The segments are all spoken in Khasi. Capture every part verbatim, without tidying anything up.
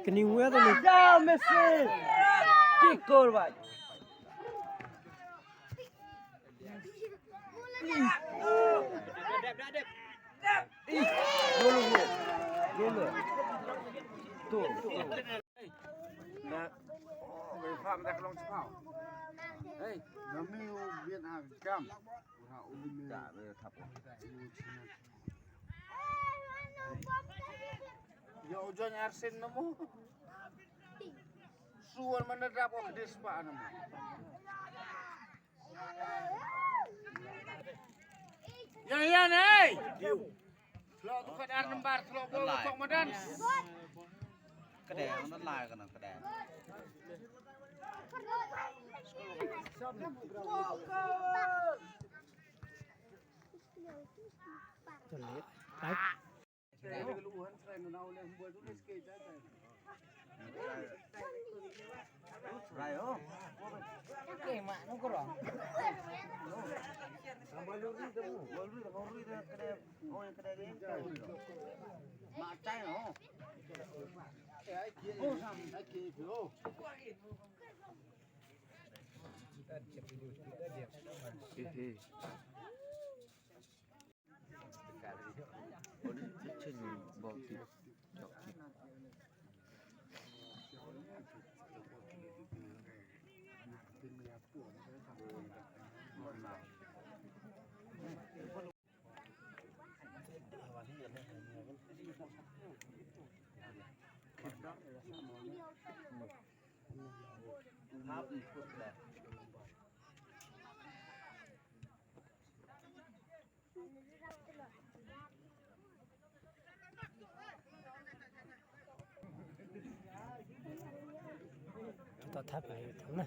Kani wea tu ni. Down, Messi. Kick goal, bhai. Gol, gol. Gol. Tu. Na, oh, bai pham dah long chipau. Hei, nami u bian ha kam. Ura u bian. Tak, bai thap. Ya ujon arsen namo. Suan mana dap ok dispa namo. Yan, yan, hey! Thlok tu kat ar nambar, thlok bol tok madan. Kedeng, nang lai ka nang kedeng. Tuh, lihat. Baik. To thap ai thap na.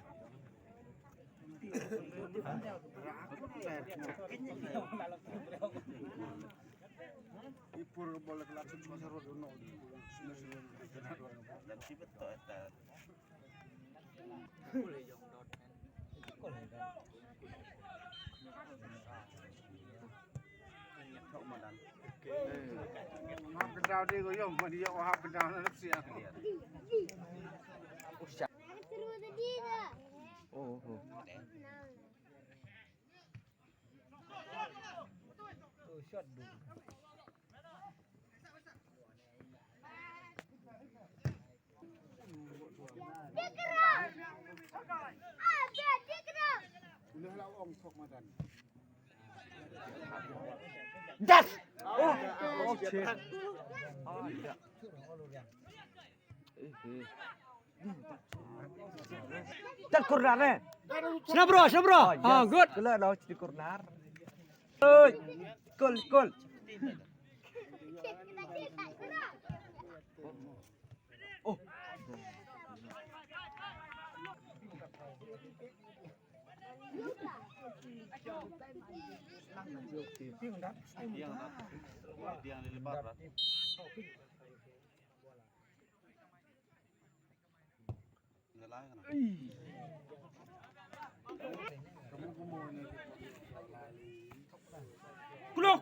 Hap ka daw dei ko yom, ma dei ko hap ka daw na lep sia. Oh, oh. Das. Oh, oh, shit. Tat corner eh. Sna bro, sna bro. Ah, good. Kala dah di corner. Oi. Gol, gol. Oh. Yang, yang lebar. Kuluk.